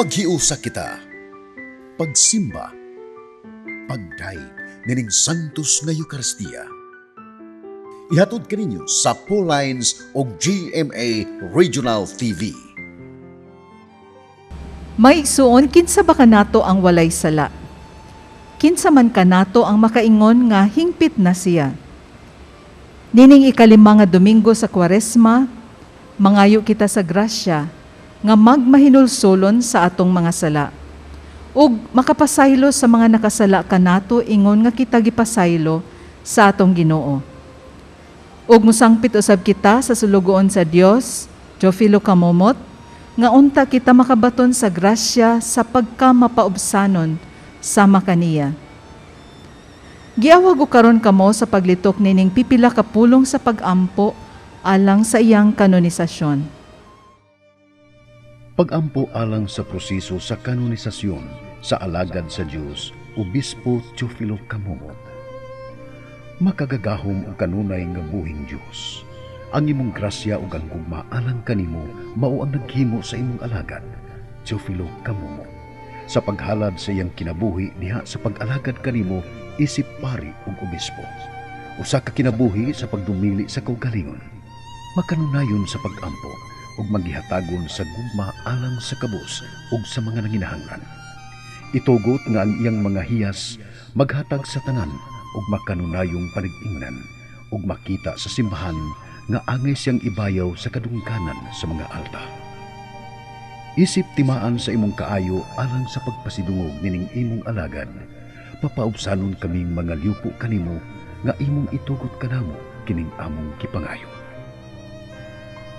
Maghiusa kita. Pagsimba. Pagdayeg nining Santos nga Eucharistia. Ihatod kaninyo sa Lines o GMA Regional TV. Mga igsuon, kinsa ba kanato ang walay sala? Kinsa man kanato ang makaingon nga hingpit na siya? Nining 5 nga Domingo sa Kwaresma, mangayo kita sa grasya nga magmahinulsolon sa atong mga sala. Ug makapasaylo sa mga nakasala kanato ingon nga kita gipasaylo sa atong Ginoo. Ug mosangpit usab kita sa sulugoon sa Dios, Teofilo Camomot, nga unta kita makabaton sa grasya sa pagkamapaubsanon sama kaniya. Giawhag ko karon kamo sa paglitok nining pipila ka pulong sa pag-ampo alang sa iyang kanonisasyon. Pag-ampo alang sa proseso sa kanonisasyon sa alagad sa Dios, Obispo Teofilo Camomot. Makagagahom og kanunay nga buhing Dios. Ang imong grasya ug ang gugma alang kanimo mao ang naghimo sa imong alagad, Teofilo Camomot, sa paghalad sa iyang kinabuhi diha sa pag-alagad kanimo isip pari ug obispo. Usa ka kinabuhi sa pagdumili sa kaugalingon, makanunayon sa pag-ampo ug maghihatagon sa gugma alang sa kabus ug sa mga nanginahanglan. Itugot nga ang iyang mga hiyas maghatag sa tanan ug makanunayong panag-ingnan ug makita sa simbahan nga angay siyang ibayaw sa kadungganan sa mga alta. Isip timaan sa imong kaayo alang sa pagpasidungog nining imong alagad, papaubsanon kaming mga liupo kanimo nga imong itugot kanamo kining among gipangayo.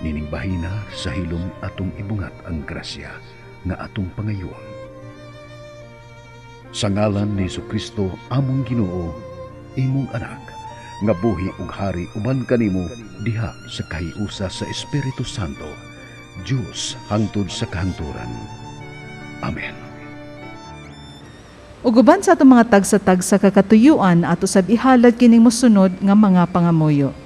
Nining bahina sa hilom atong ibungat ang grasya nga atong pangayoon. Sa ngalan ni Kristo among Ginoo, imong anak, nga buhi ug hari uban kanimo diha sa kahiusa sa Espiritu Santo, Dios hangtod sa kahangturan. Amen. Ug uban sa atong mga tagsa-tagsa ka katuyuan, ato sab ihalad kining mosunod nga mga pangamuyo.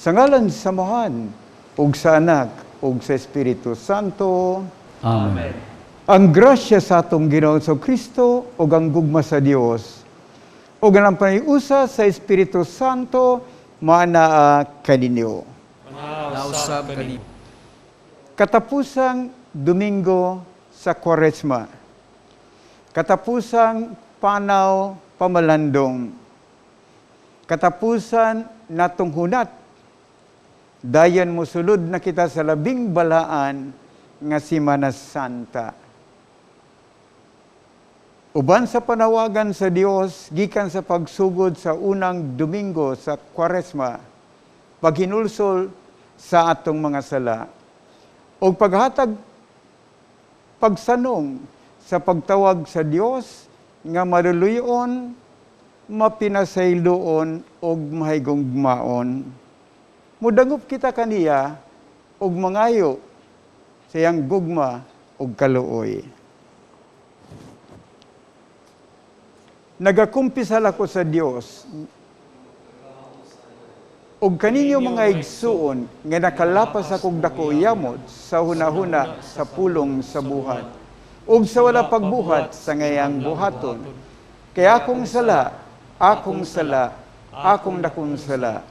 Sa ngalan sa Amahan, ug sa Anak, ug sa Espiritu Santo. Amen. Ang grasya sa atong Ginoong Kristo ug ang gugma sa Dios ug ang paniusa sa Espiritu Santo maanaa kaninyo. Nausab kanimo. Katapusang Domingo sa Kwaresma. Katapusang panaw pamalandong. Katapusan natong hunat. Dayon mosulod na kita sa labing balaan nga Semana Santa. Uban sa panawagan sa Dios gikan sa pagsugod sa unang Domingo sa Kwaresma, paghinulsol sa atong mga sala o paghatag pagsanong sa pagtawag sa Dios nga maluluyon, mapinasayloon ug mahigugmaon. Mudangop kita kaniya ug mangayo sa iyang gugma ug kaluoy. Nagakumpisal ako sa Dios ug kaninyo mga igsuon nga nakalapas akong dako yamot sa hunahuna, sa pulong, sa buhat ug sa wala pagbuhat sa ngayang buhaton. Kay akong sala, akong sala, akong dakong sala.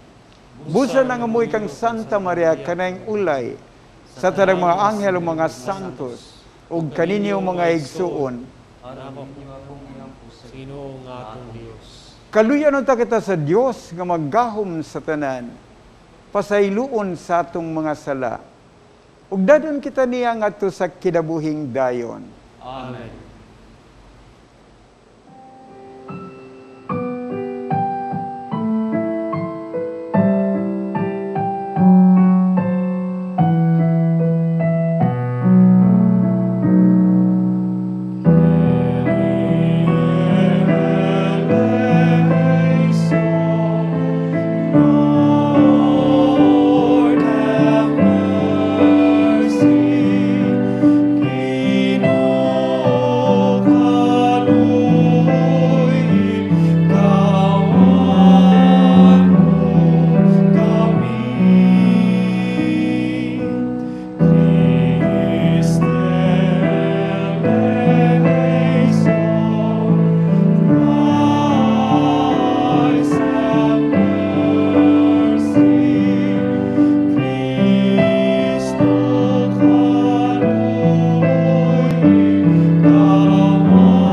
Busa nangamuy kang Santa Maria kanayng ulay sa tanang mga anghel ug mga santos ug kaninyo mga igsuon. Sa Ginoo nga atong Dios. Kaluyan unta kita sa Dios nga maggahom sa tanan, pasayloon sa atong mga sala. Ug dadon kita niya ngadto sa kinabuhing dayon. Amen. Lord, have mercy. Ginoo, kaluoy, kaawaan mo kami. Christe eleison, Christ have mercy. Kristo, kaluoy, kaawaan mo kami. Kyrie eleison, Lord, have mercy. Ginoo, kaluoy, kaawaan mo kami.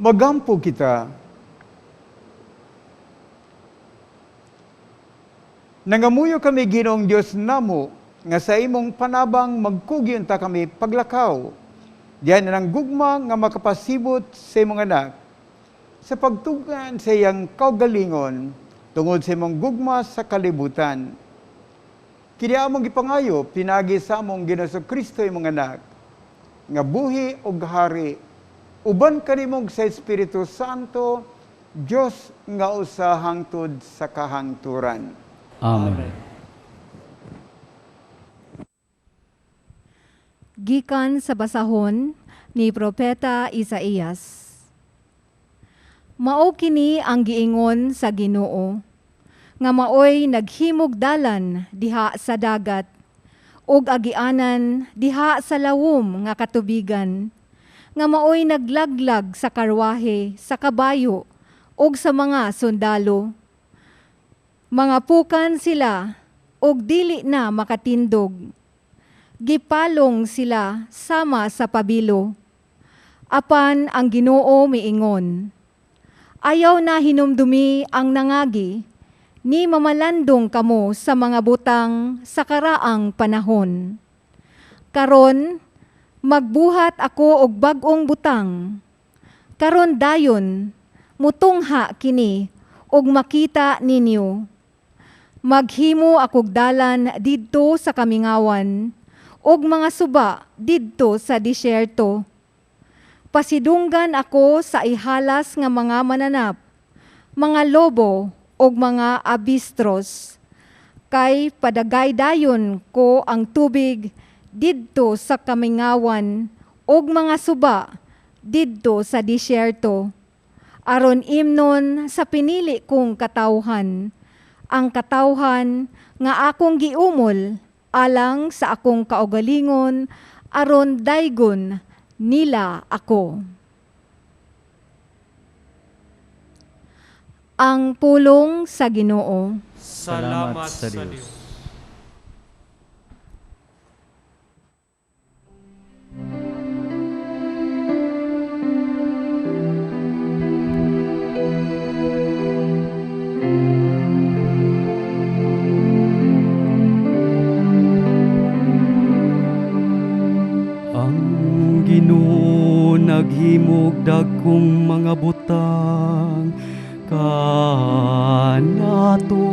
Magampo kita. Nangamuyo kami, Ginoong Dios namo, nga sa imong panabang magkugi unta kami paglakaw. Diyan ang gugma nga makapasibot sa imong anak, sa pagtugan sa iyang kaugalingon, tungod sa imong gugma sa kalibutan. Kini among gipangayo, pinagi sa among Ginoong Kristo imong anak, nga buhi ug hari, uban kanimo sa Espiritu Santo, Dios nga usa hangtod sa kahangturan. Amen. Gikan sa basahon ni Propeta Isaías. Mao kini ang giingon sa Ginoo, nga maoy naghimog dalan diha sa dagat, ug agianan diha sa lawom nga katubigan, nga maoy naglaglag sa karwahe, sa kabayo, ug sa mga sundalo. Mga pukan sila, ug dili na makatindog. Gipalong sila sama sa pabilo. Apan ang Ginoo miingon, ayaw na hinumdumi ang nangagi, ni mamalandong kamo sa mga butang sa karaang panahon. Karon, magbuhat ako og bag-ong butang. Karon dayon, mutungha kini, Ug makita ninyo. Maghimo akog dalan didto sa kamingawan ug mga suba didto sa disyerto. Pasidunggan ako sa ihalas nga mga mananap, mga lobo ug mga abistros. Kay padagay dayon ko ang tubig didto sa kamingawan ug mga suba didto sa disyerto. Aron imnon sa pinili kong katawhan, ang katawhan nga akong giumol alang sa akong kaugalingon aron daygon nila ako. Ang pulong sa Ginoo. Salamat sa Dios. Ang Ginoo naghimog dagkong mga butang kanato.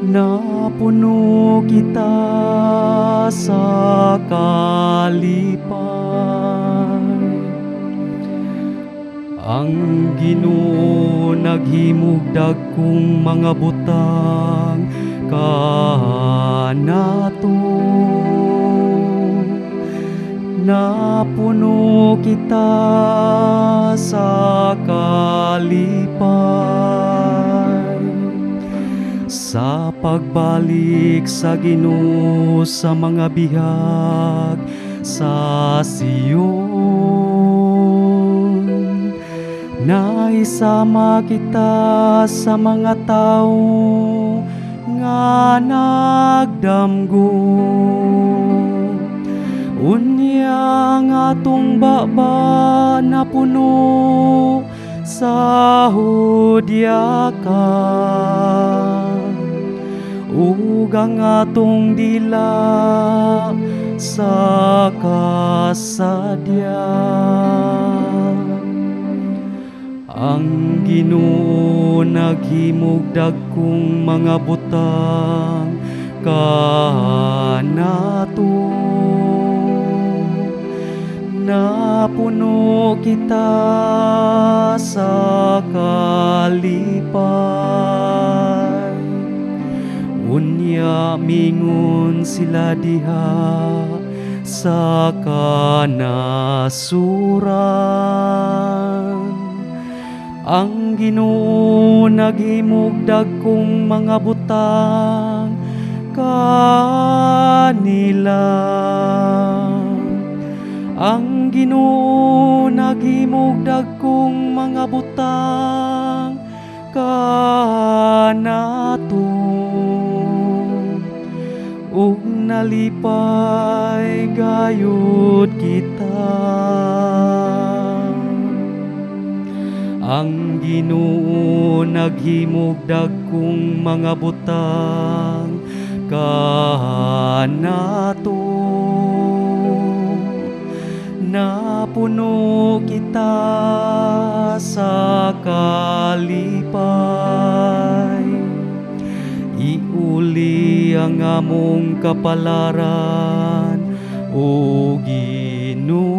Napuno kita sa kalipay. Ang Ginoo naghimog dagkong mga butang kanato. Napuno kita sa kalipay. Sa pagbalik sa Ginoo sa mga bihag sa Sion, naisama kita sa mga tao nga nagdamgo. Unya ang atong baba napuno sa hudyakan, ug ang atong dila sa kasadya. Ang Ginoo naghimog dagkong mga butang kanato. Napuno kita sa kalipay. Unya mingon sila diha sa kanasuran. Ang Ginoo naghimog dagkong mga butang kanila. Ang Ginoo naghimog dagkong mga butang kanato. Ug nalipay gayud kita. Ang Ginoo naghimog dagkong mga butang kanato. Napuno kita sa kalipay. Iuli ang among kapalaran, o Ginoo.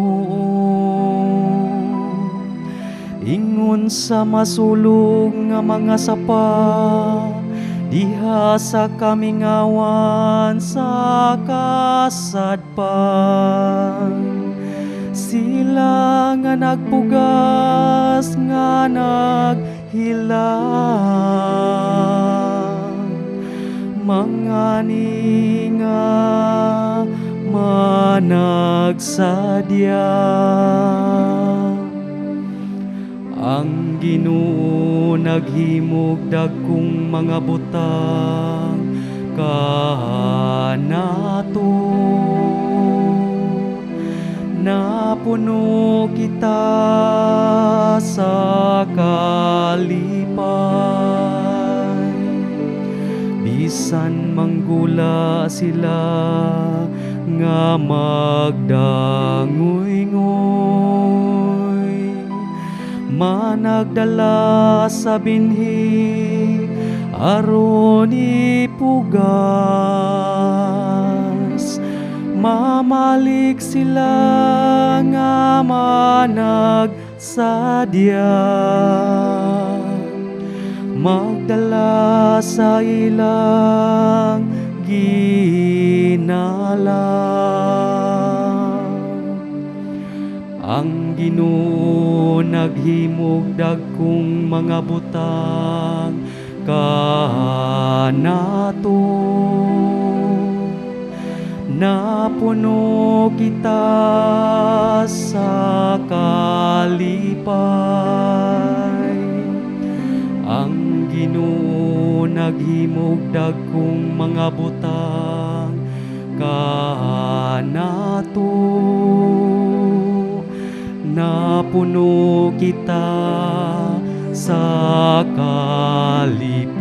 Ingon sa masulog nga mga sapa, diha sa kamingawan sa kasadpan. Sila nga nagpugas nga naghilang, mga ninga managsadya. Ang Ginoo naghimog dagkong mga butang kanato. Napuno kita sa kalipay. Bisan manggula sila nga magdangoy-ngoy, Managdala sa binhi aron ipugas. Mamalik sila nga managsadya, magdala sa ilang ginala. Ang Ginoo naghimog dagkong mga butang kanato. Napuno kita sa kalipay. Ang Ginoo naghimog dagkong mga butang kanato. Napuno kita sa kalipay.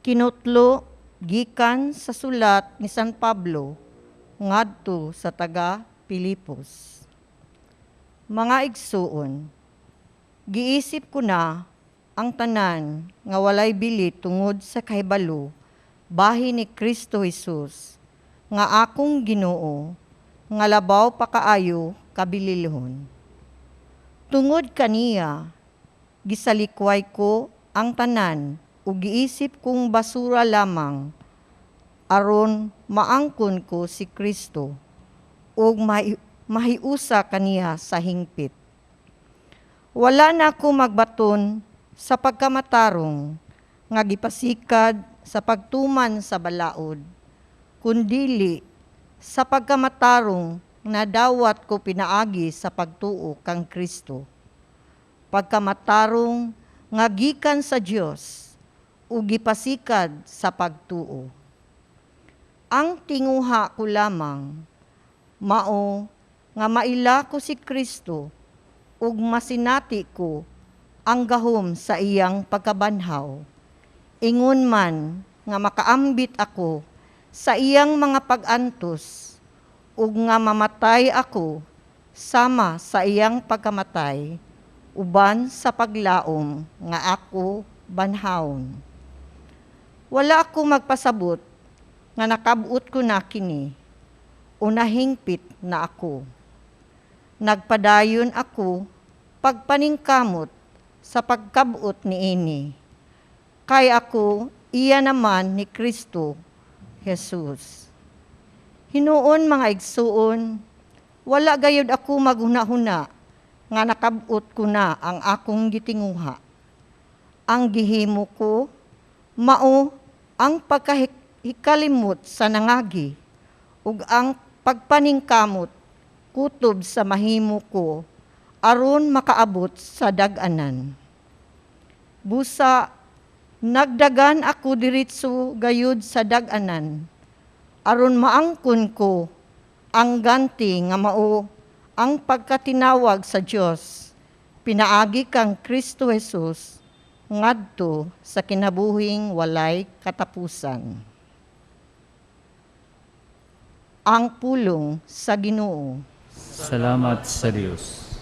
Kinutlo gikan sa sulat ni San Pablo ngadto sa taga Pilipos. Mga igsuon, giisip ko na ang tanan nga walay bili tungod sa kahibalo bahin ni Kristo Jesus nga akong Ginoo nga labaw pa kaayo kabililhon. Tungod kaniya gisalikway ko ang tanan ug giisip kong basura lamang aron maangkon ko si Kristo ug mahiusa kaniya sa hingpit. Wala na ako magbaton sa pagkamatarong nga gipasikad sa pagtuman sa balaod, kundili sa pagkamatarong na dawat ko pinaagi sa pagtuo kang Kristo. Pagkamatarong nga gikan sa Dios ug gipasikad sa pagtuo. Ang tinguha ko lamang mao nga maila ko si Kristo ug masinati ko ang gahom sa iyang pagkabanhaw. Ingon man nga makaambit ako sa iyang mga pag-antos ug nga mamatay ako sama sa iyang pagkamatay uban sa paglaom nga ako banhawon. Wala ako magpasabot nga nakabot ko na kini o nahingpit na ako. Nagpadayon ako pagpaningkamot sa pagkabot niini. Kay ako iya naman ni Kristo Jesus. Hinuon mga igsuon, wala gayud ako maghuna-huna nga nakabot ko na ang akong gitinguha. Ang gihimo ko mao ang pagkahikalimot sa nangagi ug ang pagpaningkamot kutob sa mahimo ko aron makaabot sa dag-anan. Busa nagdagan ako diretso gayud sa dag-anan aron maangkon ko ang ganti nga mao ang pagkatinawag sa Dios pinaagi kang Kristo Jesus ngadto sa kinabuhing walay katapusan. Ang pulong sa Ginoo. Salamat sa Dios.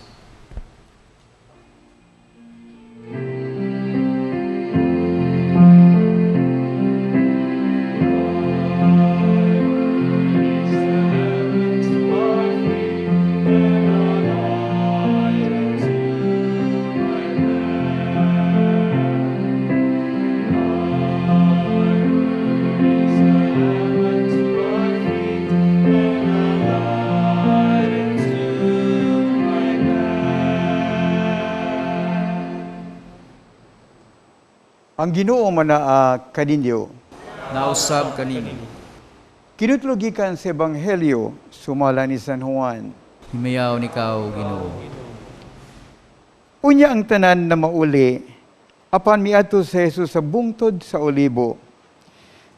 Ang Ginoo manaa kaninyo. Nausab kanimo. Kinutlo gikan sa Ebanghelyo sumala ni San Juan. Himayaw nikaw, Ginoo. Unya ang tanan na mauli, apan miadto sa Jesus sa bungtod sa Olibo.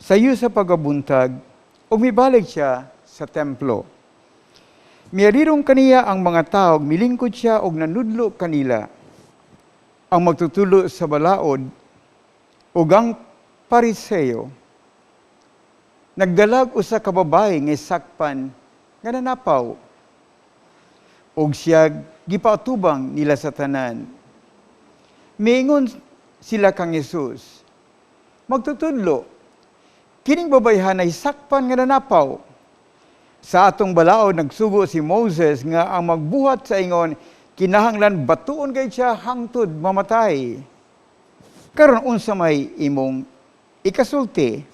Sayo sa pagabuntag, ug mibalik siya sa templo. Miarirong kaniya ang mga tao, milingkod siya og nanudlo kanila. Ang magtutulo sa balaod ug ang Pariseo Nagdalag usa ka babae nga sakpan nga nanapaw. Ug siya gipaatubang nila sa tanan. Miingon sila kang Jesus, "Magtutudlo, kining babayhan ay sakpan nga nanapaw. Sa atong balaod nagsugo si Moses nga ang magbuhat sa ingon kinahanglan batuon kay siya hangtod mamatay. Karon unsa may imong ikasulti?"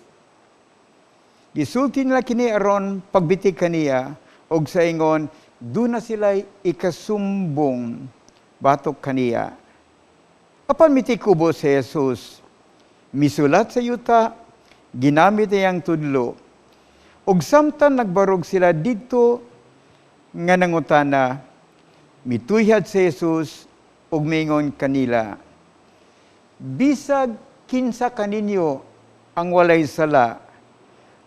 Gisulti nila kini aron pagbiti kaniya og sa ingon duna sila'y ikasumbong batok kaniya. Apan mitikubo si Jesus, misulat sa yuta, ginamit iyang tudlo. Ug samtang nagbarog sila didto nga nangutana, mituyhad si Jesus ug mingon kanila, "Bisag kinsa kaninyo ang walay sala,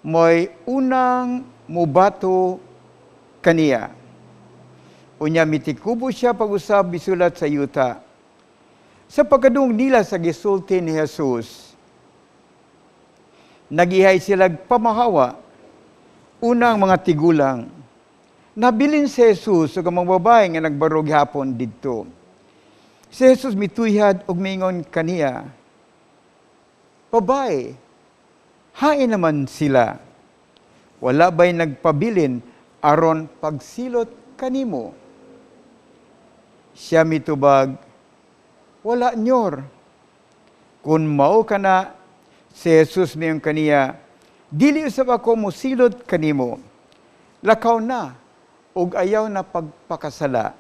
mo'y unang mubato kaniya." Unya mitikubo siya pag-usab misulat sa yuta. Sa pagkadungog nila sa gisulti ni Jesus, nagihay sila pamahawa, unang mga tigulang. Nabilin si Jesus ug ang mga babae nga nagbarog hapon didto. Si Jesus mituyhad ug mingon kaniya, "Babae, hain naman sila? Wala ba'y nagpabilin aron pagsilot kanimo?" Siya mitubag, "Wala, Nyor." "Kung mao ka na," si Jesus miingon kaniya, "dili usab ako mosilot kanimo. Lakaw na, ug ayaw na pagpakasala."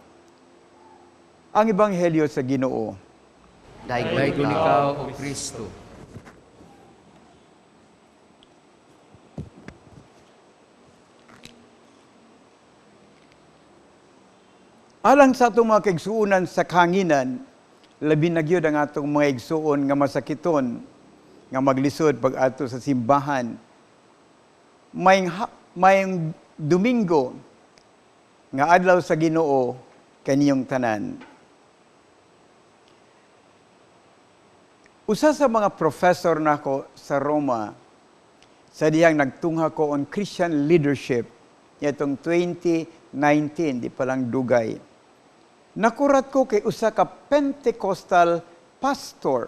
Ang Ebanghelyo sa Ginoo. Daygon ikaw, O Kristo. Alang sa atong mga kaigsuonan sa kahanginan, labi na gyud ang atong mga igsuon nga masakiton, nga maglisod pag-adto sa simbahan. Mayong Domingo nga adlaw sa Ginoo kaniyong tanan. Usa sa mga professor nako sa Roma, sa dihang nagtungha ko on Christian leadership niadtong 2019, di pa lang dugay. Nakurat ko kay usa ka Pentecostal pastor.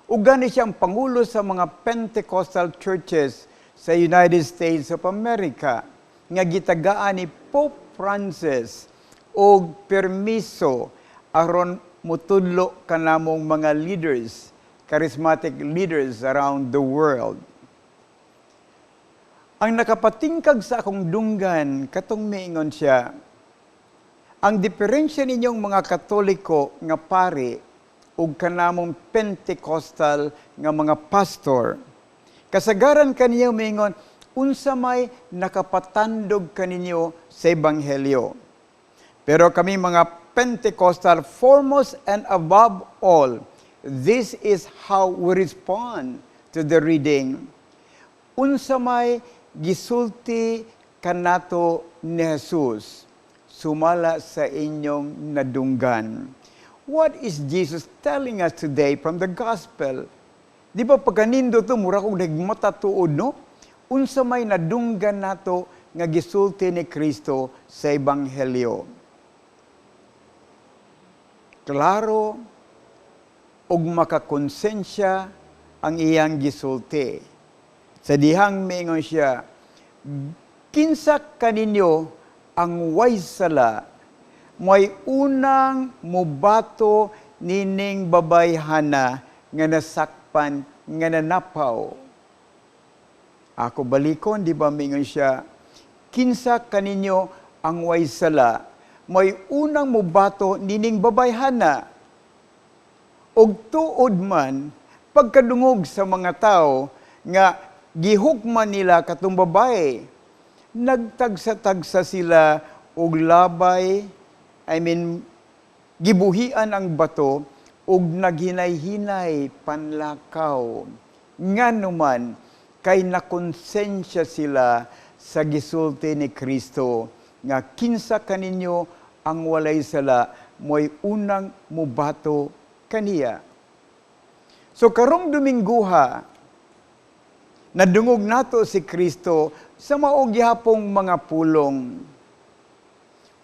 Ug gani siyang pangulo sa mga Pentecostal churches sa United States of America nga gitagaan ni Pope Francis og permiso aron mutudlo kanamong mga leaders, charismatic leaders around the world. Ang nakapatingkag sa akong dunggan, katong miingon siya, ang diferensya ninyong mga Katoliko nga pari ug kanamong Pentecostal nga mga pastor. Kasagaran kaniyo miingon, unsa may nakapatandog kaninyo sa Ebanghelyo. Pero kami mga Pentecostal, foremost and above all, this is how we respond to the reading. Unsa may gisulti kanato ni Jesus, sumala sa inyong nadunggan. What is Jesus telling us today from the gospel? Di ba pagkanindo to, mura kong nagmata tuod, no? Unsa may nadunggan nato nga gisulti ni Kristo sa Ebanghelyo. Klaro ug makakonsensya ang iyang gisulti. Sa dihang miingon siya, kinsa kaninyo ang way sala, may unang mubato nining babayhana nga nasakpan nga nanapaw. Ako balikon, di ba mingon siya, kinsa kaninyo ang way sala, may unang mubato nining babayhana. Og tuod man, pagkadungog sa mga tao nga gihukman nila katong babae, nagtagsa-tagsa sila og labay, gibuhian ang bato og naghinay-hinay panlakaw. Nganuman, kay nakonsensya sila sa gisulti ni Kristo nga kinsa kaninyo ang walay sala, mo'y unang mubato kaniya. So karong Domingguha, Nadungog nato si Kristo sa mao gihapong mga pulong.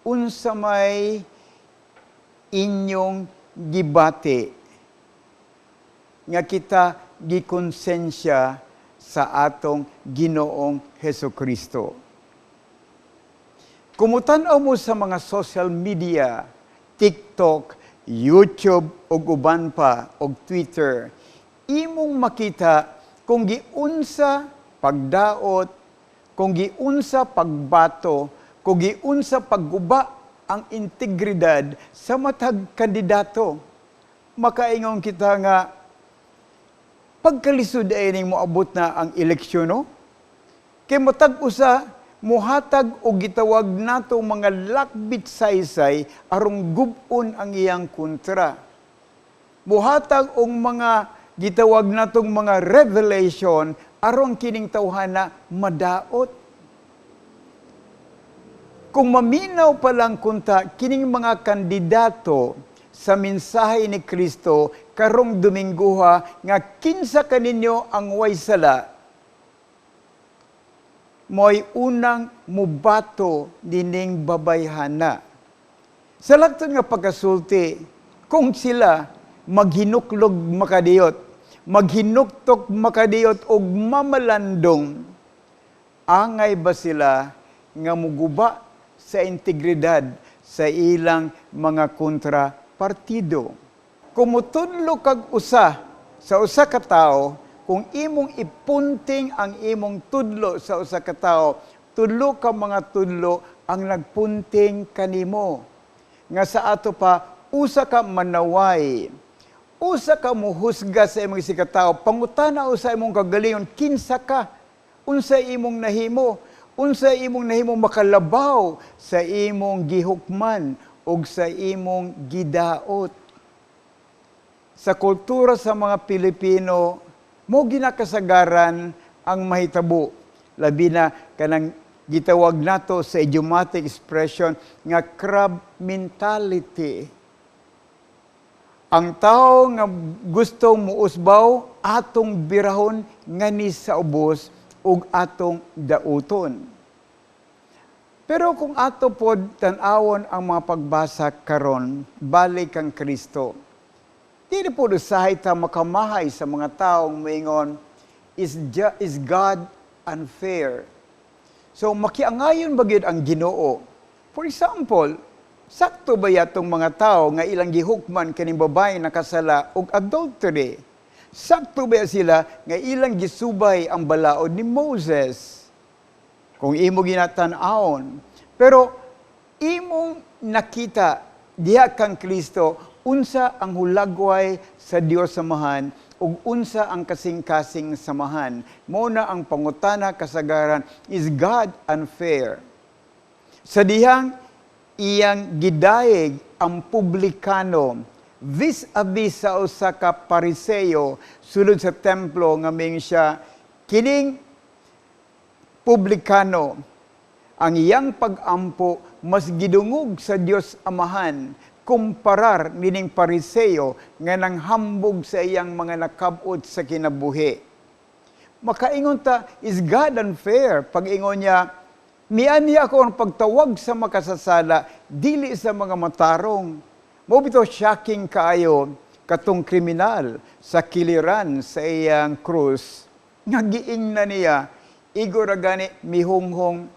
Unsa may inyong gibati nga kita gikonsensya sa atong Ginoong Heso Kristo? Kung mutan-aw mo sa mga social media, TikTok, YouTube, ug uban pa, ug Twitter, imong makita kung giunsa pagdaot, kung giunsa pagbato, kung giunsa pagguba ang integridad sa matag kandidato. Makaingon kita nga pagkalisod ay ning moabot na ang eleksyon, no? Kay matag usa muhatag og gitawag nato mga lakbit saysay aron gub-on ang iyang kontra. Muhatag og mga gitawag natong mga revelation aron kining tawhana madaot. Kung maminaw pa lang kunta kining mga kandidato sa mensahe ni Kristo karong Domingguha nga kinsa kaninyo ang way sala, mo'y unang mubato nining babayhana. Sa lagton nga pagkasulti, kung sila maghinuklog makadiyot, maghinuktok makadiyot og mamalandong, angay ba sila nga muguba sa integridad sa ilang mga kontrapartido? Kung mutudlo kag usa sa usa ka tawo, kung imong ipunting ang imong tudlo sa usa ka tawo, tulo ka mga tudlo ang nagpunting kanimo. Nga sa ato pa, usa ka manaway, usa ka muhusga sa imong isigkatawo, pangutana usa imong kagalingon, kinsa ka, unsa imong nahimo, unsa imong nahimo makalabaw sa imong gihukman ug sa imong gidaot. Sa kultura sa mga Pilipino, mo ginakasagaran ang mahitabo. Labi na kanang gitawag nato sa idiomatic expression nga crab mentality. Ang tao nga gusto muusbaw, atong birahon ngani sa ubos ug atong dauton. Pero kung ato pod tan-awon ang mga pagbasa karon, balik kang Kristo. Dili po usahay ta makamahay sa mga taong moingon, "Is God unfair?" So makiangayon ba gyud ang Ginoo? For example, sakto ba yatong mga tao nga ilang gihukman kaning babae nakasala og adultery? Sakto ba sila nga ilang gisubay ang balaod ni Moses? Kung imo ginatan-awon, pero imong nakita diha kang Kristo, unsa ang hulagway sa Dios Samahan ug unsa ang kasing-kasing samahan. Mao na ang pangutana kasagaran, "Is God unfair?" Sa dihang iyang gidayeg ang publikano vis-a-vis sa usa ka Pariseo sulod sa templo nga miingon siya, kining publikano, ang iyang pag-ampo mas gidungog sa Dios Amahan kumparar nining Pariseo nga nanghambog sa iyang mga nakabot sa kinabuhi. Makaingon ta, "Is God unfair?" Pag-ingon niya, "Mianhi ako ang pagtawag sa makasasala, dili sa mga matarong." Mao bitaw shocking kaayo katong kriminal sa kiliran sa iyang krus nga giingnan niya, igo ra gani mihunghong,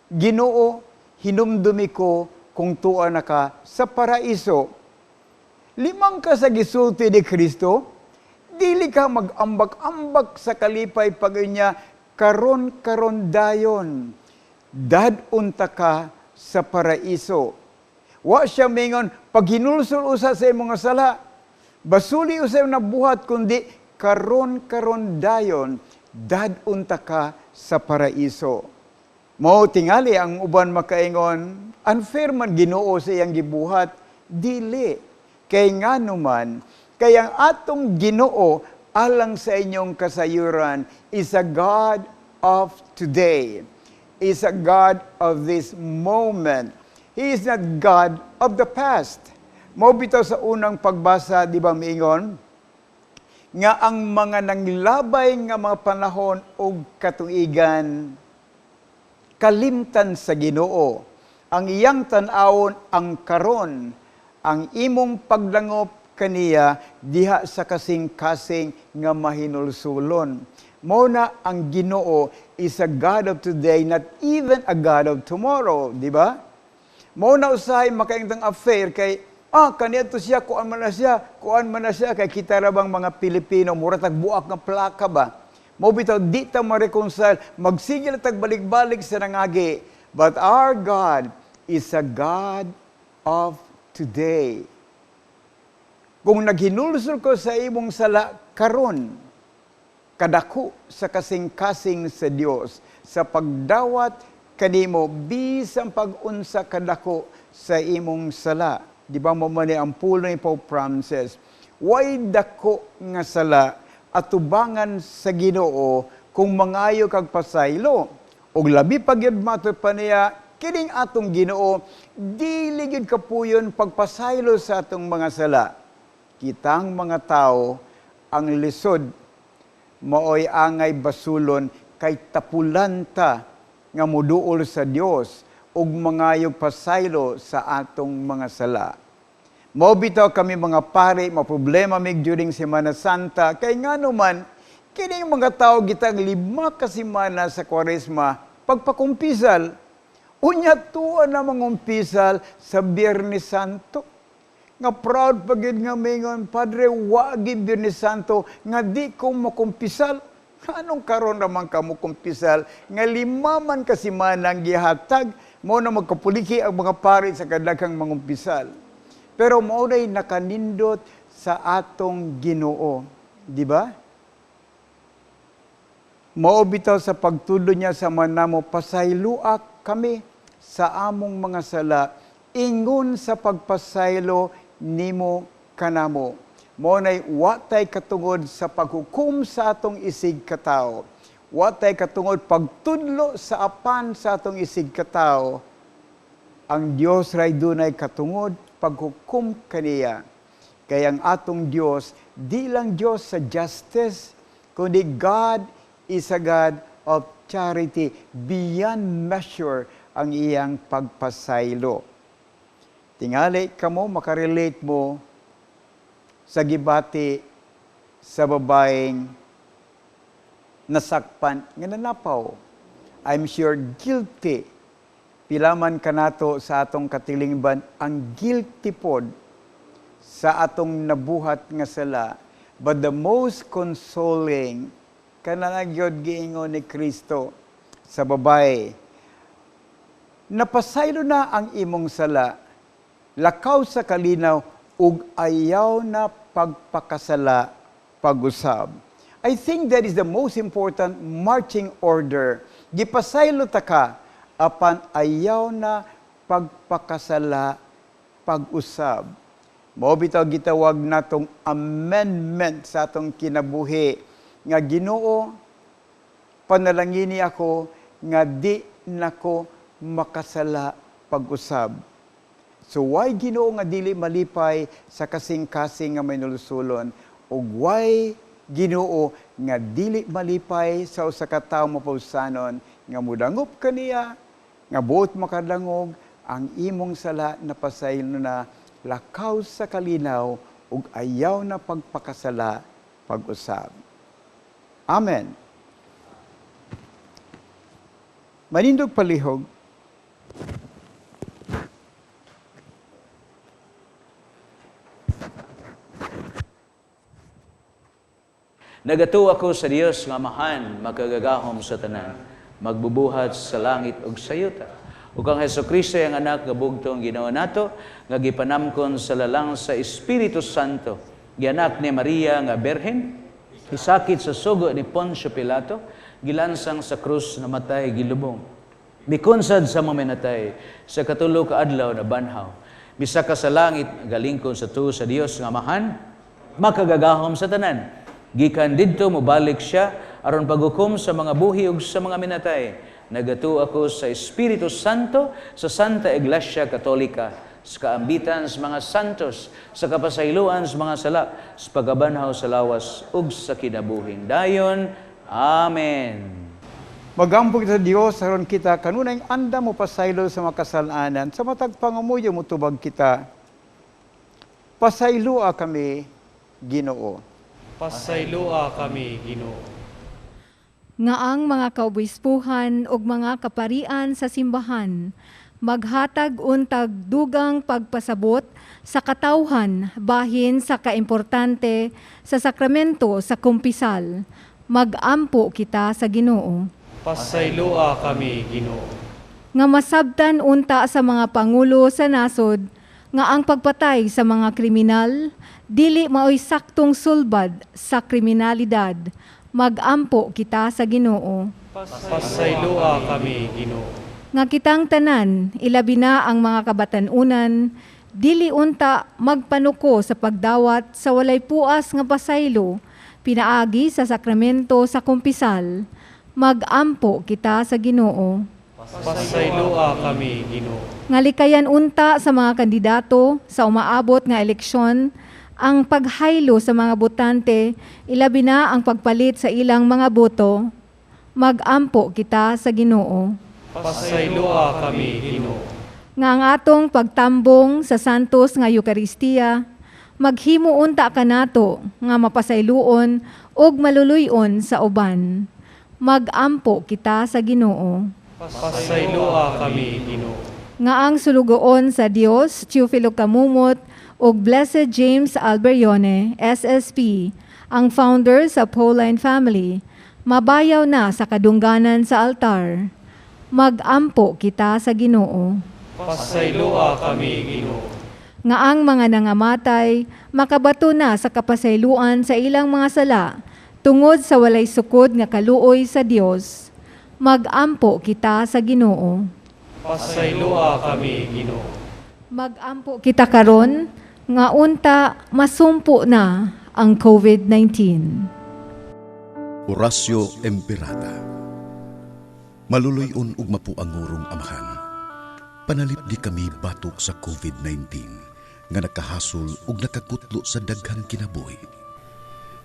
"Ginoo, hinumdumi ko kung tua na ka sa paraiso." Limang ka sa gisulti ni Kristo, dili ka mag-ambak-ambak sa kalipay pag niya, "Karon-karon dayon, dad-on ta ka sa paraiso." Wa siya mingon, "Paghinulsol usa sa imong mga sala, basuli usa imong nabuhat," kundi "Karon-karon dayon, dad-on ta ka sa paraiso." Mao tingali ang uban makaingon, unfair man Ginoo sa iyang gibuhat. Dili. Kay ngano man, kay ang atong Ginoo alang sa inyong kasayuran is a God of today. Is a God of this moment. He is not God of the past. Mao bitaw sa unang pagbasa, di ba miingon? nga ang mga nanglabay nga mga panahon ug katuigan kalimtan sa Ginoo. Ang iyang tan-awon ang karon, ang imong pagdangop kaniya diha sa kasing-kasing nga mahinulsulon. Mao na ang Ginoo is a God of today, not even a God of tomorrow, di ba? Mao na usahay makaingtang affair kay kaniadto siya, kuan man na siya, kuan man na siya, kay kita ra bang mga Pilipino, mura tag buak nga plaka ba? Mao bitaw di ta ma-reconcile, magsigil tag balik-balik sa nangagi. But our God is a God of today. Kung naghinulsol ko sa imong sala karon, kadako sa kasing-kasing sa Dios sa pagdawat kanimo bisan pag-unsa kadako sa imong sala. Di ba mo man ang pulo ni Pope Francis, way dako nga sala atubangan sa Ginoo kung mangayo kag pasaylo. Ug labi pa gyud matud pa niya, kining atong Ginoo dili gyud kapuyon pagpasaylo sa atong mga sala. Kitang mga tao ang lisod maoy angay basulon kay tapulan ta nga muduol sa Dios ug mangayog pasaylo sa atong mga sala. Mao bitaw kami mga pare, maproblema mig during Semana Santa, kay ngano man kining mga tao gitang 5 ka semana sa Kwaresma pagpakumpisal. Unya tuwa na mangumpisal sa Biyernes Santo. Nga proud pa gyud nga mingon, Padre, wa gyud Biyernes Santo nga di ko makumpisal. Anong karon naman ka mo kumpisal? Nga 5 man ka semana ang gihatag, mao na magkapuliki ang mga pare sa kadaghang mangumpisal. Pero mao nay nakanindot sa atong Ginoo, di ba? Mao bitaw sa pagtudlo niya sa manamo, pasayloa kami sa among mga sala, ingon sa pagpasaylo nimo kanamo. Mao nay wa tay katungod sa paghukom sa atong isig katawo. Wa tay katungod pagtudlo sa apan sa atong isig katawo. Ang Dios ray dunay katungod paghukom kaniya. Kay ang atong Dios di lang Dios sa justice, kundi God is a God of charity beyond measure ang iyang pagpasaylo. Tingali kamo makarelate mo sa gibati sa babaeng nasakpan nga nanapaw. I'm sure guilty. Pila man kanato sa atong katilingban ang guilty pod sa atong nabuhat nga sala. But the most consoling, kana gyud giingon ni Kristo sa babae, napasaylo na ang imong sala, lakaw sa kalinaw ug ayaw na pagpakasala pag-usab. I think that is the most important marching order. Gipasaylo ta ka, apan ayaw na pagpakasala pag-usab. Mao bitaw gitawag natong amendment sa atong kinabuhi nga Ginoo, panalangini ako nga di nako makasala pag-usab. So why Ginoo nga dili malipay sa kasing-kasing nga may nulusulon, ug why Ginoo nga dili malipay sa usa ka tawo mapawsanon nga mudangop kaniya, nga buot makadangog ang imong sala napasaylo na, lakaw sa kalinaw ug ayaw na pagpakasala pag-usab. Amen. Manindog palihog. Nagatuo ako sa Dios nga Amahan, makagagahom sa tanan, magbubuhat sa langit ug sa yuta. Ug ang Hesukristo ang anak nga bugtong Ginoo nato, nga gipanamkon sa lalang sa Espiritu Santo, gianak ni Maria nga berhen, hisakit sa sugo ni Poncio Pilato, gilansang sa krus, namatay, gilubong. Mikunsad sa mga minatay, sa katulo ka adlaw na banhaw. Bisaka sa langit, galingkod sa tuo sa Dios nga Amahan, makagagahom sa tanan. Gikan didto mobalik siya aron paghukom sa mga buhi ug sa mga minatay. Nagatuo ako sa Espiritu Santo, sa Santa Iglesia Katolika, sa kaambitan sa mga santos, sa kapasayloan sa mga sala, sa pagkabanhaw sa lawas ug sa kinabuhing dayon. Amen. Magampo kita sa Dios aron kita kanunay andam mo pasaylo sa mga kasalanan sa matag pangamuyo motubag kita. Pasayloa kami, Ginoo. Pasayloa kami, Ginoo. Nga ang mga kaobispuhan ug mga kaparian sa simbahan maghatag untag dugang pagpasabot sa katawhan bahin sa kaimportante sa sakramento sa kumpisal. Magampo kita sa Ginoo. Pasayloa kami, Ginoo. Nga masabtan unta sa mga pangulo sa nasod nga ang pagpatay sa mga kriminal dili maoy saktong sulbad sa kriminalidad. Magampo kita sa Ginoo. Pasayloa kami, Ginoo. Nga kitang tanan, ilabi na ang mga kabatan-unan, dili unta magpanuko sa pagdawat sa walay puas nga pasaylo, pinaagi sa sakramento sa kumpisal. Magampo kita sa Ginoo. Pasayloa kami, Ginoo. Nga likayan unta sa mga kandidato sa umaabot nga eleksyon ang paghaylo sa mga botante, ilabi na ang pagpalit sa ilang mga boto. Magampo kita sa Ginoo. Pasayloa kami, Ginoo. Nga ang atong pagtambong sa Santos nga Eukaristiya, maghimo unta kanato nga mapasayloon ug maluluy-on sa uban. Magampo kita sa Ginoo. Pasayloa kami, Ginoo. Nga ang sulugoon sa Dios, Teofilo Camomot ug Blessed James Alberione, SSP, ang founder sa Pauline Family, mabayaw na sa kadungganan sa altar. Magampo kita sa Ginoo. Pasayloa kami, Ginoo. Nga ang mga nangamatay makabato na sa kapasayloan sa ilang mga sala tungod sa walay sukod nga kaluoy sa Dios. Magampo kita sa Ginoo. Pasayloa kami, Ginoo. Magampo kita karon nga unta masumpo na ang COVID-19. Oratio Imperata. Maluluy-on ug mapuangurong Amahan, panalipdi kami batok sa COVID-19 nga nakahasol ug nakakutlo sa daghang kinabuhi.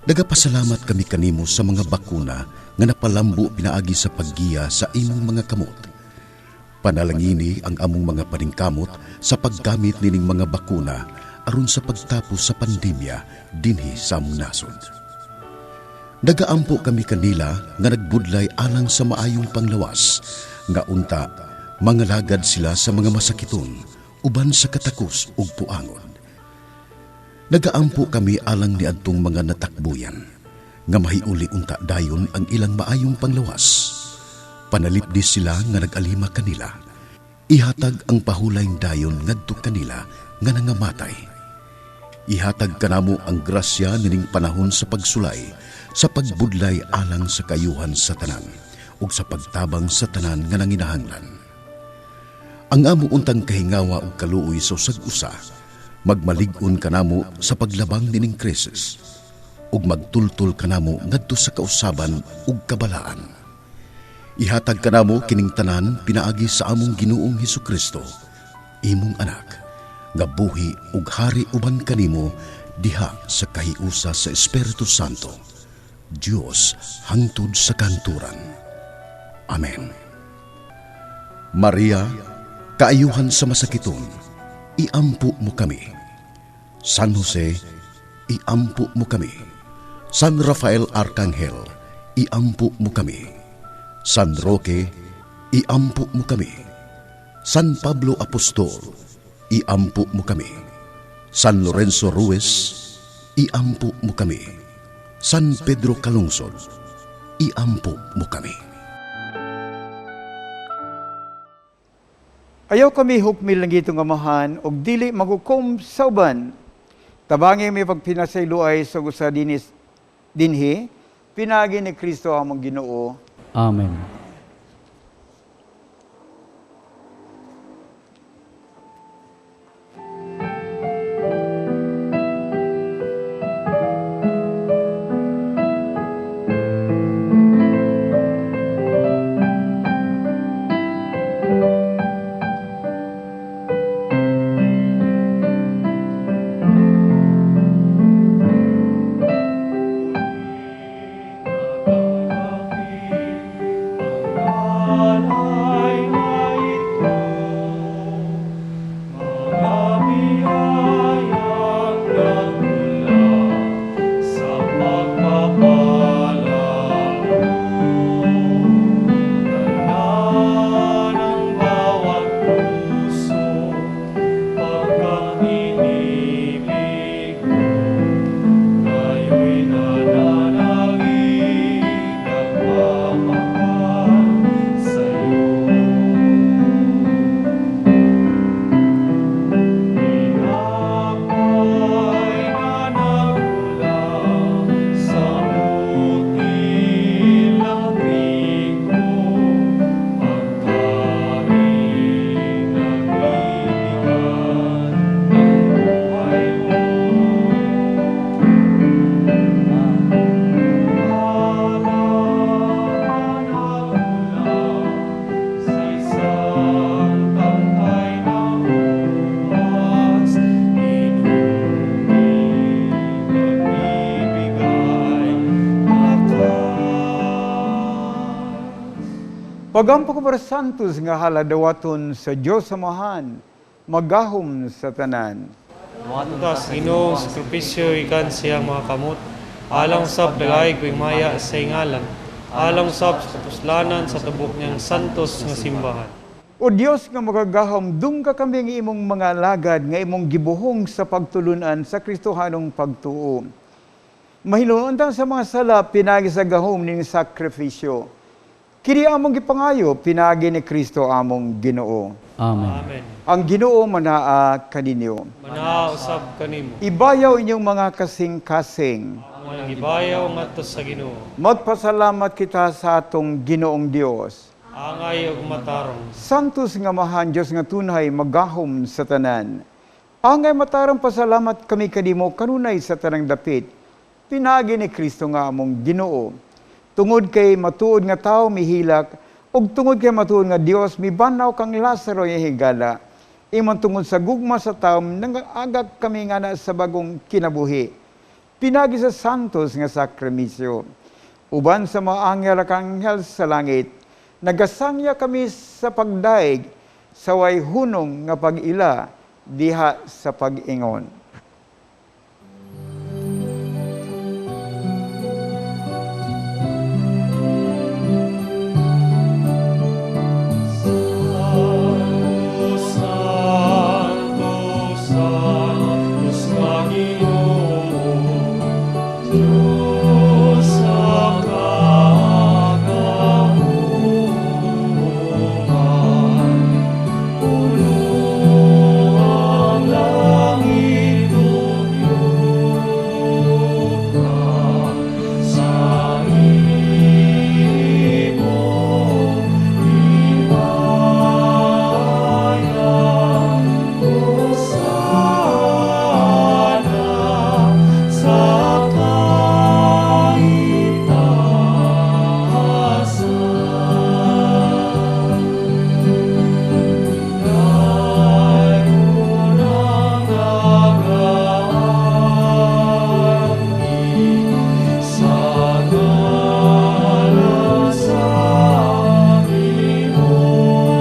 Nagapasalamat kami kanimo sa mga bakuna nga napalambo pinaagi sa paggiya sa imong mga kamot. Panalangini ang among mga paningkamot sa paggamit nining mga bakuna aron sa pagtapos sa pandemya dinhi sa among nasod. Nagaampo kami kanila nga nagbudlay alang sa maayong panglawas, nga unta mangalagad sila sa mga masakiton uban sa katakos ug puangon. Nagaampo kami alang niadtong mga natakbuyan, nga mahiuli unta dayon ang ilang maayong panglawas. Panalipdi sila nga nag-alima kanila. Ihatag ang pahulay dayon ngadto kanila nga nangamatay. Ihatag kanamo ang grasya nining panahon sa pagsulay, sa pagbudlay alang sa kayuhan sa tanan, ug sa pagtabang sa tanan nga nanginahanglan. Ang amo untang kahingawa ug kaluoy sa usag-usa, magmalig-on kanamo sa paglabang nining krisis, ug magtultol kanamo ngadto sa kausaban ug kabalaan. Ihatag kanamo kining tanan pinaagi sa among Ginoong Hesukristo, imong anak, nga buhi ug hari uban kanimo diha sa kahiusa sa Espiritu Santo, Dios hangtod sa kanturan. Amen. Maria, kaayuhan sa masakiton, iampo mo kami. San Jose, iampo mo kami. San Rafael Arcangel, iampo mo kami. San Roque, iampo mo kami. San Pablo Apostol, iampo mo kami. San Lorenzo Ruiz, iampo mo kami. San Pedro Calungsod, iampo mo kami. Ayaw kami hukmil ng itong amahan og dili magukom sa uban. Tabangi may pagpinasayloay sa usa dinis dinhi, pinaagi ni Kristo among Ginoo. Amen. Pagampo ko para santos nga haladawaton sa Dios Amahan, magahom sa tanan. Tas Ginoong sakripisyo ikan siyang mga kamot, alang sab dagayg maya sa ingalan, alang sab sa kapuslanan sa tabok niyang santos nga simbahan. O Dios nga magagahom, dungka kami ng imong mga alagad nga imong gibuhong sa pagtulunan sa Kristohanong pagtuo. Mahinuon ta sa mga sala pinagi sa gahom ning sakripisyo. Kini among gipangayo pinagi ni Kristo among Ginoo. Amen. Amen. Ang Ginoo manaa kaninyo. Manaa usab kanimo. Ibayaw inyong mga kasing-kasing. Ang ibayaw ngadto sa Ginoo. Magpasalamat kita sa atong Ginoong Dios. Angay ug matarong. Santos nga Amahan, Dios nga tunay, magahom sa tanan. Angay matarong pasalamat kami kanimo kanunay sa tanang dapit. Pinagi ni Kristo nga among Ginoo. Tungod kay matuod nga tao mihilak, ug tungod kay matuod nga Dios mibanaw kang Lazaro nga higala. Imong tungod sa gugma sa tao nangagak kami nga na sa bagong kinabuhi. Pinagi sa santos nga sakripisyo. Uban sa mga anghel at anghel sa langit, nagasangya kami sa pagdaig sa way hunong nga pag-ila diha sa pag-ingon. Santo, Santo, sa Ginoo, Diyos sa kagahuman, puno ang langit ug yuta sa imong himaya. Hosana sa kaitaasan. Dayon ang nagaagi sa ngalan sa Ginoo. Hosana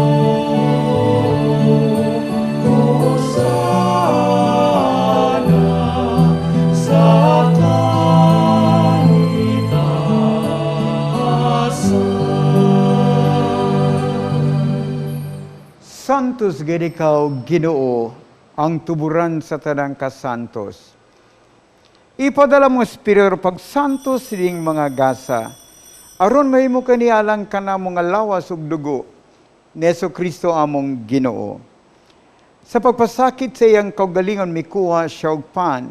sa kaitaasan. Santos gid ikaw, Ginoo, ang tuburan sa tanang kasantos. Ipadala mo Espiritu pagsantos sining mga gasa. Aron mahimo kani alang kanamo nga lawas ug dugo ni Jesu Kristo among Ginoo. Sa pagpasakit sa iyang kaugalingon mikuha siya og pan.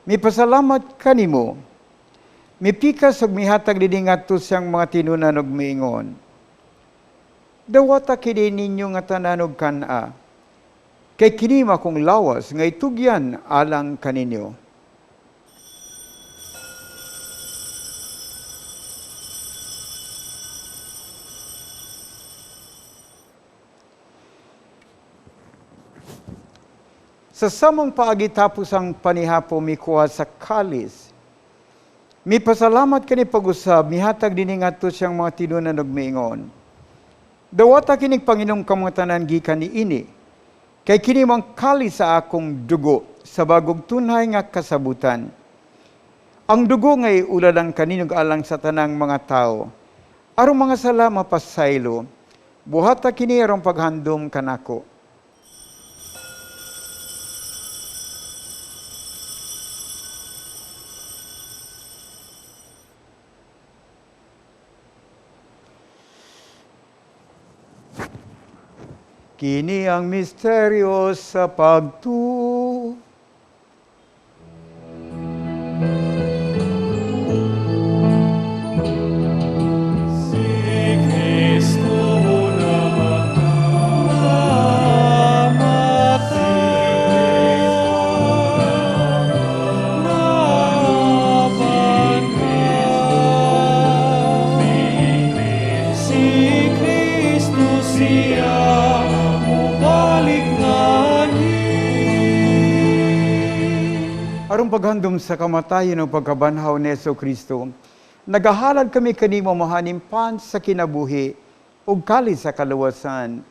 Mipasalamat kanimo. Mipikas ug mihatag dinhi ngadto siyang mga tinunan ug miingon. Dawata kini ninyo nga tanan og kan-a. Kay kini akong lawas nga itugyan alang kaninyo. Sa samong paagi tapos ang panihapo mikuha sa kalis. Mipasalamat kani pag-usab, mihatag dinhi ngadto siyang mga tinunan ug miingon. Dawata kining Panginoong kamangtanan gikan niini, kay kini mang kalis sa akong dugo sa bagong tunay nga kasabutan. Ang dugo ngay ulalang kaninog alang sa tanang mga tao. Aron mga sala mapasaylo, buhata kini aron paghandom kanako. Kini ang misteryo sa pagtuo. Si Kristo namatay, si Kristo siya mubalik nganhi. Aron paghandom sa kamatayon o pagkabanhaw ni Jesu Kristo, nagahalad kami kanimo mahanim pan sa kinabuhi ug kalit sa kaluwasan.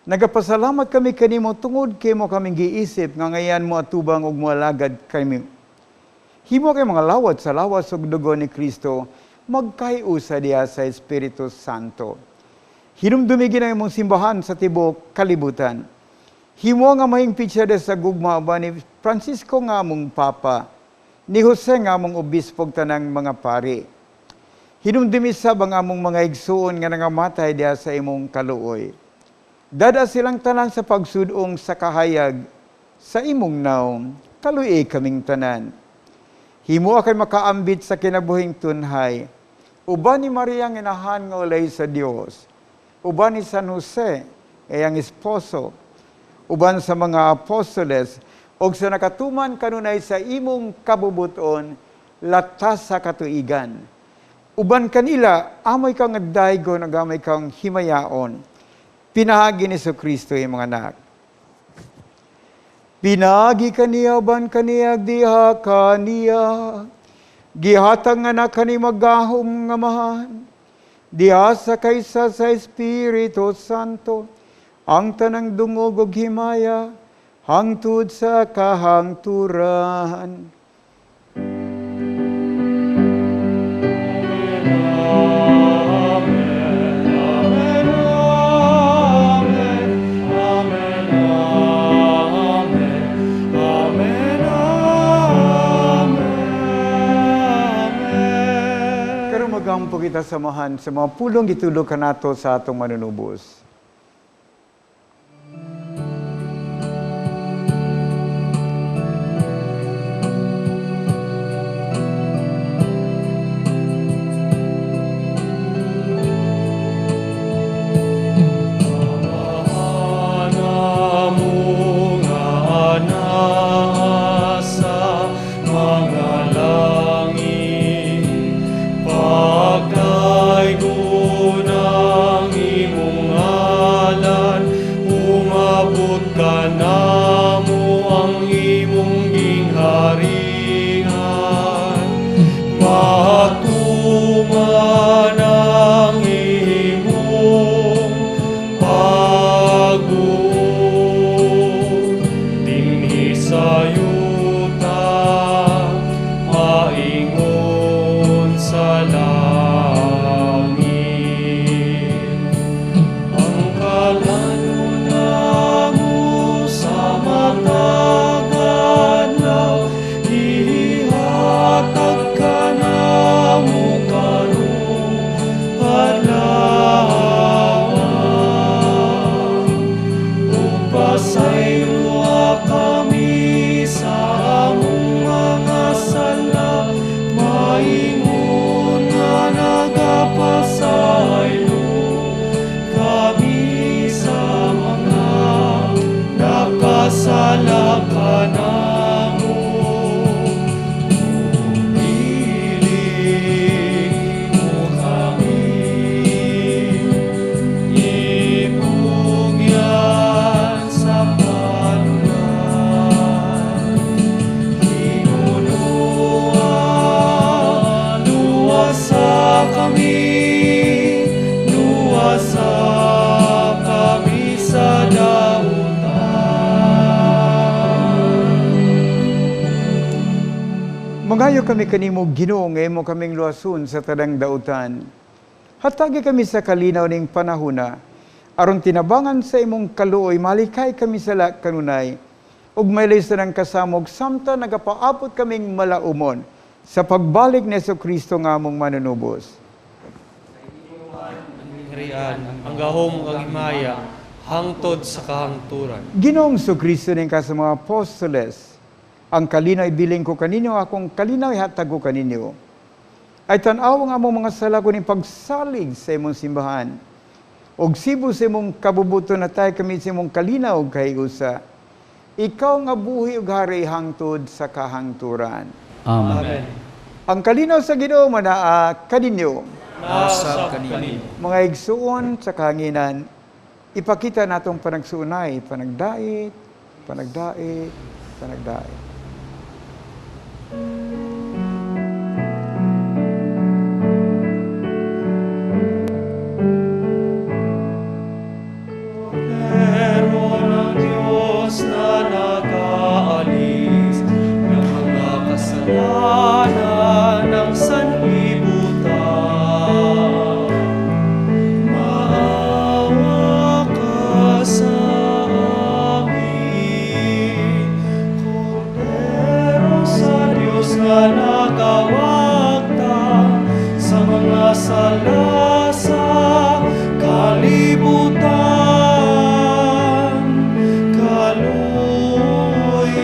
Nagapasalamat kami kanimo tungod kay mo kaming giisip nga ngayan mo atubang ug moalagad kami. Himo kay mga lawat sa lawas ug dugo ni Kristo, magkahiusa diha sa Espiritu Santo. Hinumdumi ang imong simbahan sa tibuok kalibutan. Himo nga mahingpit siya sa gugma ba ni Francisco nga among Papa, ni Jose nga among obispo ug tanang mga pari. Hinumdumi sab ang among mga igsuon nga nangamatay diha sa imong kaluoy. Dada silang tanan sa pagsudong sa kahayag sa imong naong, kaluoy kaming tanan. Himo kay makaambit sa kinabuhing tunhay. Uban ni Maria ang inahan nga ulay sa Dios. Uban ni San Jose, iyang esposo. Uban sa mga apostoles, og sa nakatuman kanunay sa imong kabubuton, latas sa katuigan. Uban kanila, amoy kang daygon, ug amoy kang himayaon. Pinaagi ni Kristo yung mga anak. Pinagi kaniya, uban kaniya, diha kaniya. Gihatag nga na kani magahom nga mahan. Diha sa kaysa sa Espiritu Santo, ang tanang dungog ug himaya, hangtod sa kahangturan. Magampo kita samahan sa mga pulong gitulog kanato sa atong manunubos. Mangayo kami kanimo Ginoo nga imo kaming luwason sa tanang dautan. Hatagi kami sa kalinaw ning panahona aron tinabangan sa imong kaluoy malikay kami sa kanunay ug maylay sa nang kasamog samtang nagapaabot kaming malaumon sa pagbalik ni Hesukristo nga among manunubos. Ang ang gahom ug ang himaya hangtod sa kahangturan. Ginoong Hesukristo ning ka sa mga apostoles, ang kalinaw ibilin ko kaninyo, akong kalinaw ihatag ko kaninyo. Ay tan-aw ang among mga sala kuning pagsalig sa imong simbahan. Og sibo sa imong kabubuton na tayo kami sa imong kalinaw ug kahiusa. Ikaw nga buhi ug hari hangtod sa kahangturan. Amen. Amen. Ang kalinaw sa Ginoo manaa kaninyo. Nausab kaninyo. Mga igsuon sa kahanginan, ipakita natong panagsuunay, panagdait, panagdait, panagdait. kasalanan ng sanlibutan. Maawa ka sa amin, Kordero sa Diyos nga nakawagtang sa mga sala sa kalibutan. Kaluoyi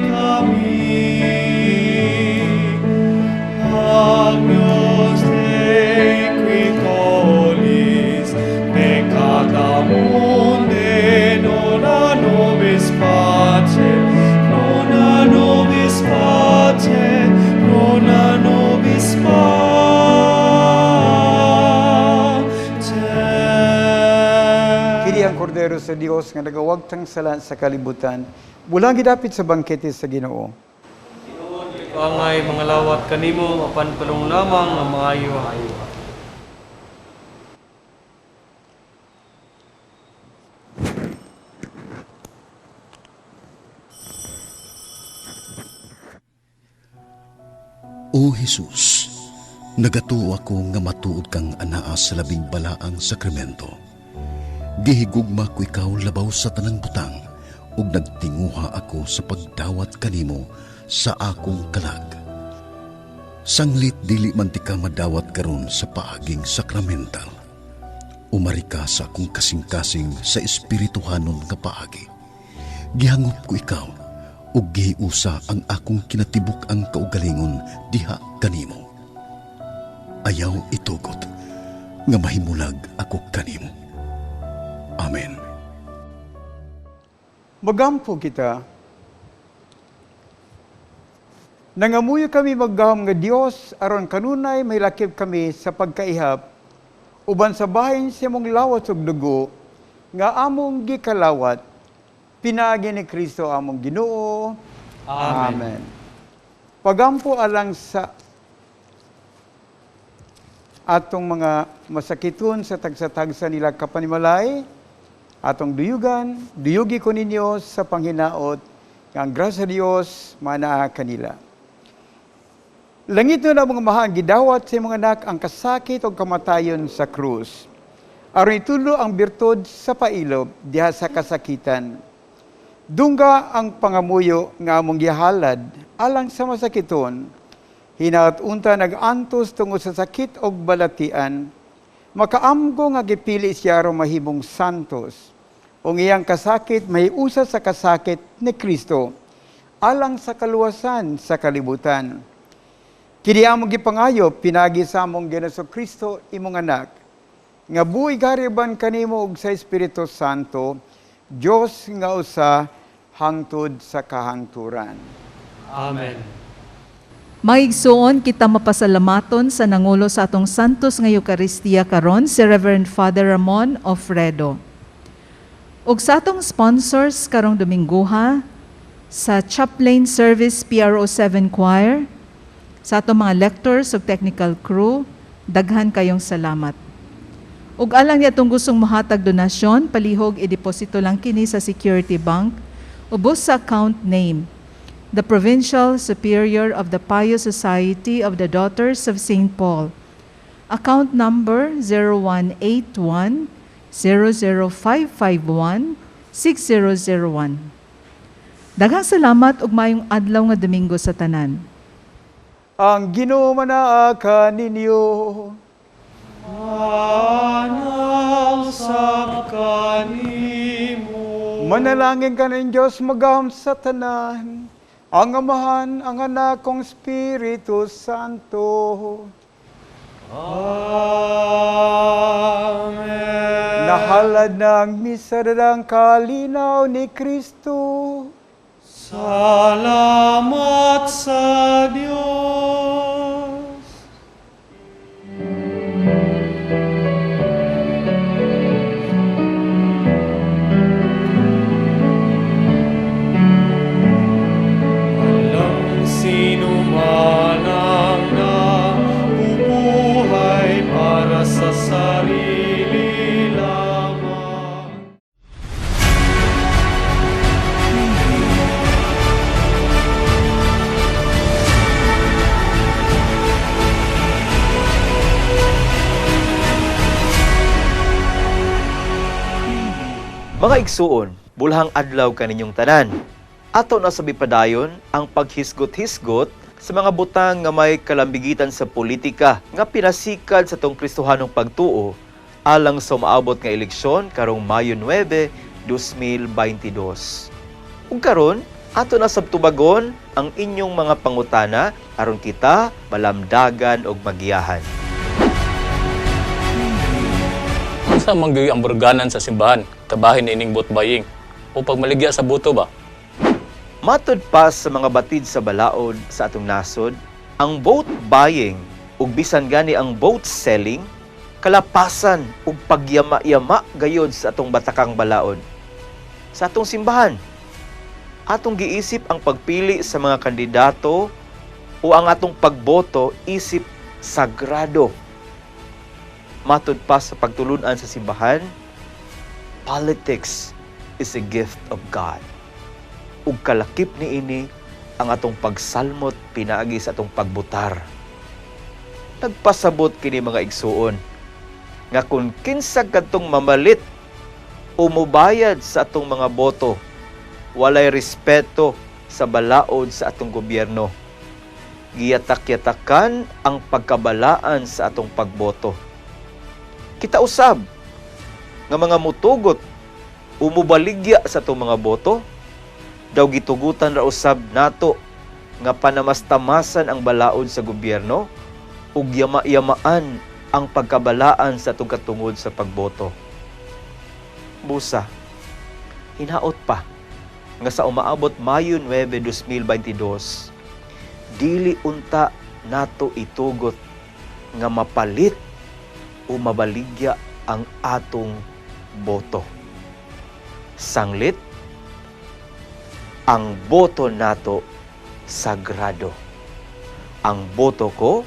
kami. Agnus Dei qui tollis peccata mundi, dona nobis pacem, dona nobis pacem, dona nobis pacem. Kini ang Kordero sa Dios nga nagawagtang sala sa kalibutan. Bulang gidapit sa bangkete sa Ginoo. Angay mga lawat kanimo apan palong lamang ang maayo. O Jesus, nagatuo ako nga matuod kang anaa sa labing balaang sakramento. Gihigugma ko ikaw labaw sa tanang butang ug nagtinguha ako sa pagdawat kanimo sa akong kalag. Sanglit dili man ti ka madawat karon sa paaging sakramental. Umari ka sa akong kasing-kasing sa espirituhanon nga paagi. Gihangop ko ikaw ug gihiusa ang akong kinatibuk ang kaugalingon diha kanimo. Ayaw itugot nga mahimulag ako kanimo. Amen. Magampo kita. Nangamuyo kami maggahom nga Dios aron kanunay may lakip kami sa pagkaihap uban sa bahin sa imong lawas ug dugo nga among gikalawat pinaagi ni Kristo among Ginoo. Amen. Amen. Pagampo alang sa atong mga masakiton sa tagsa-tagsa nila kapanimalay, atong duyugan, duyugi ko ninyo sa panghinaot, nga ang grasya Dios manaa kanila. Langit na mga mahal, gidawat sa mga anak ang kasakit o kamatayon sa krus. Aron itulo ang birtud sa pailob diha sa kasakitan. Dungga ang pangamuyo nga among gihalad alang sa masakiton. Hinaot unta nag-antos tungod sa sakit og balatian. Makaamgo nga gipili siya aron mahimong santos. Ug iyang kasakit mahiusa sa kasakit ni Kristo alang sa kaluwasan sa kalibutan. Kini among gipangayo pinagi sa among Ginoong Kristo imong anak nga buhi gariban kanimo ug sa Espiritu Santo, Dios nga usa hangtod sa kahangturan. Amen. Maigsuon kita mapasalamaton sa nangulo sa atong Santos nga Eukaristiya karon si Reverend Father Ramon Ofredo. Ug sa atong sponsors karong Domingguha, sa Chaplain Service PRO7 Choir, sa atong mga lectors ug technical crew, daghan kayong salamat. Ug alang ni atong gustong mohatag donasyon, palihog ideposito lang kini sa Security Bank, ubos sa account name, the Provincial Superior of the Pious Society of the Daughters of St. Paul. Account number 0181-00551-6001. Daghang salamat ug maayong adlaw nga Domingo sa tanan. Ang Ginoo manaa kaninyo. Anang sa kanimo. Manalangin ka ng Diyos magahom sa tanan, ang Amahan, ang Anak, ang Espiritu Santo. Amen. Nahalad ng misa ng kalinaw ni Kristo. Salamat sa Diyos. Walang sino man ang nabubuhay para sa sarili lamang. Mga igsuon, bulhang adlaw kaninyong tanan. Ato na sa padayon ang paghisgot-hisgot sa mga butang nga may kalambigitan sa politika nga pinasikad sa tong Kristohanong pagtuo alang sa umaabot nga eleksyon karong Mayo 9, 2022. Ug karon, ato na sab tubagon ang inyong mga pangutana aron kita malamdagan og magiyahan. Unsa man gyud ang burganan sa simbahan, tabahin ining vote buying o pagmaligya sa boto ba? Matud pa sa mga batid sa balaod sa atong nasod, ang vote buying ug bisan gani ang vote selling kalapasan ug pagyama-yama gayod sa atong batakang balaod. Sa atong simbahan, atong giisip ang pagpili sa mga kandidato o ang atong pagboto isip sagrado. Matud pa sa pagtulunan sa simbahan, politics is a gift of God. Ug kalakip niini ang atong pagsalmot pinaagi sa atong pagbutar. Nagpasabot kini, mga igsuon, nga kung kinsa kadtong mamalit o mubayad sa atong mga boto, walay respeto sa balaod sa atong gobyerno. Giyatak-yatakan ang pagkabalaan sa atong pagboto. Kita usab nga mga mutugot o mubaligya sa atong mga boto, daw gitugutan ra usab nato nga panamastamasan ang balaod sa gobyerno ug yama-yamaan ang pagkabalaan sa atong katungod sa pagboto. Busa, hinaot pa nga sa umaabot Mayo 9, 2022, dili unta nato itugot nga mapalit o mabaligya ang atong boto. Sanglit, ang boto nato sagrado. Ang boto ko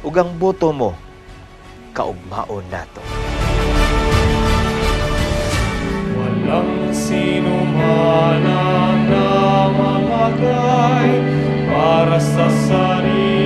ug ang boto mo kaugmaon nato. Walang sino man ang namamatay para sa sarili.